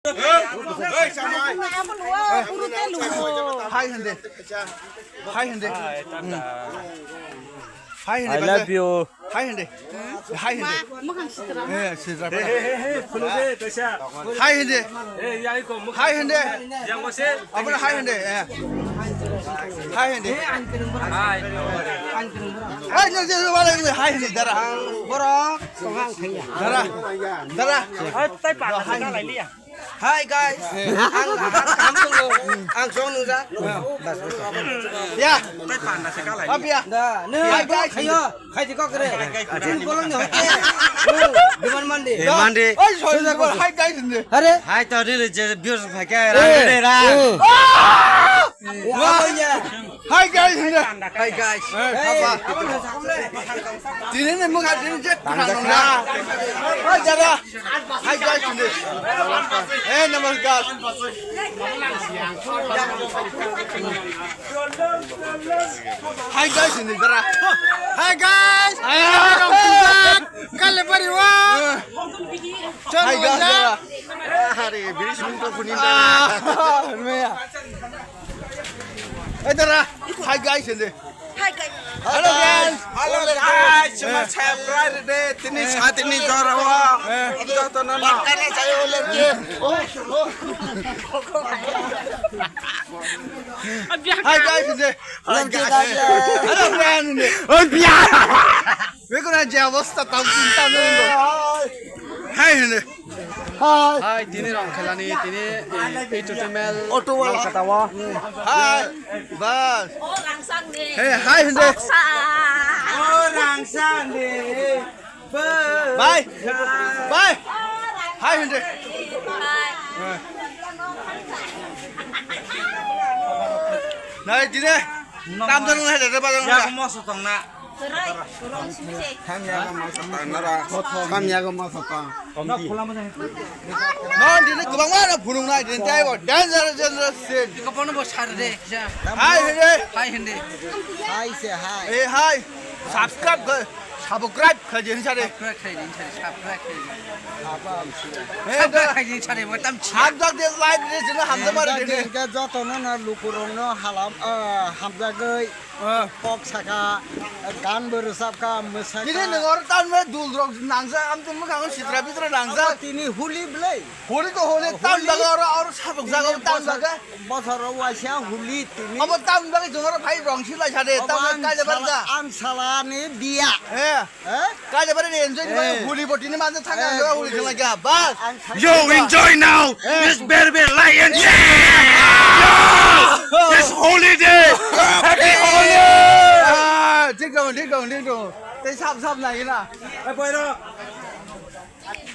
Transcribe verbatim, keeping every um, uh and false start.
Hai hindi. Hai hindi. Hmm. Hai hindi, I love you. Hai hindi. Hai hindi. Eh, sitra. Hai hindi. Hai hindi. Abra hai hindi. Eh. Hai hindi. Hai hindi, dara. Borok, tongang thangya. Dara. Dara. Hai, tai pa, hai. Hi guys, ang ang ang tunggu, ang song nungja. Ya. Apa ya? Da, ne, hi guys. Ayo, khai di kok re. Jin bolong ne hote. Duman mandi. Eh, mandi. Oi, sorry, hi guys. Are? Hai to re je bios phake ra re ra. Wah, ya. Hi guys, hindi. Hi guys. Eh, apa? Tini ni mukha tini je kurang na. Oh, jara. Hi guys, hindi. Eh, namaskar. Hi guys, hindi jara. Hi guys. Hi. Kale pariwa. Hi guys, jara. Hari, biri sumung ko kuning jara. Ah, meya. Eh, dara. Hi guys, hindi. Hi guys. Hello guys. Hello guys. Chuma subscribe de tini sa tini jora wa. Joto no no. Bakane chayo lerke. Hi guys, hindi. Hi guys. Hello friend, hindi. Oh, biya. Bekuna je obostha tau chinta nai. Hi, hindi. Hi. Hi, tini rong khelani, tini, eh, entertainment. Auto wala. Katawa. Hi. Bas. Oh, rangsang ni. Hey, hi, hindi. Rangsang. Oh, rangsang ni. Bye. Bye. Hi, hindi. Bye. Nai, tini. Tam dong, hai, dada, ba dong, ya, hai. Mo sotong na. Hamya ga ma satang. Non dini kwbangma no phunuknai dini tei bo dangerous, dangerous scene. Iko bono bo sar de, ja. Hai hindi. Hai hindi. Hai se hai. Eh, hai. Subscribe kha, subscribe kha jin sare. Subscribe kha jin sare, subscribe kha jin. Eh, subscribe kha jin sare, bo tam chi. Hamjak de live de jino hamjak mari de. Joto no na lukurong no halam, ah, hamjagoi. Ah. Kok saka, gan bo rwchapkha, mwsakha. Nini nwng oro tamni dul rok nangjak, amtwi mwkhango sitra bitra nangjak. Abo tini holi bwlai. Holi to holi, tam jaga oro, oro sabuk jaga oro tam jaga. Bosor, bosor o waisa holi tini. Abo tam jaga jong oro phai rong silai sade, tam kaja barga. Ang sala ni biya. Eh. Eh? Kaja bari enjoy ni bagwi huli bo tini manjak thang ang huli thang laikha. Bas. Yo, enjoy now. This very, very lion. Yeah! Yo! This holiday. Happy holiday. Ah, thik dong, thik dong, thik dong. Tei sap sap nai na. Eh, boy, no.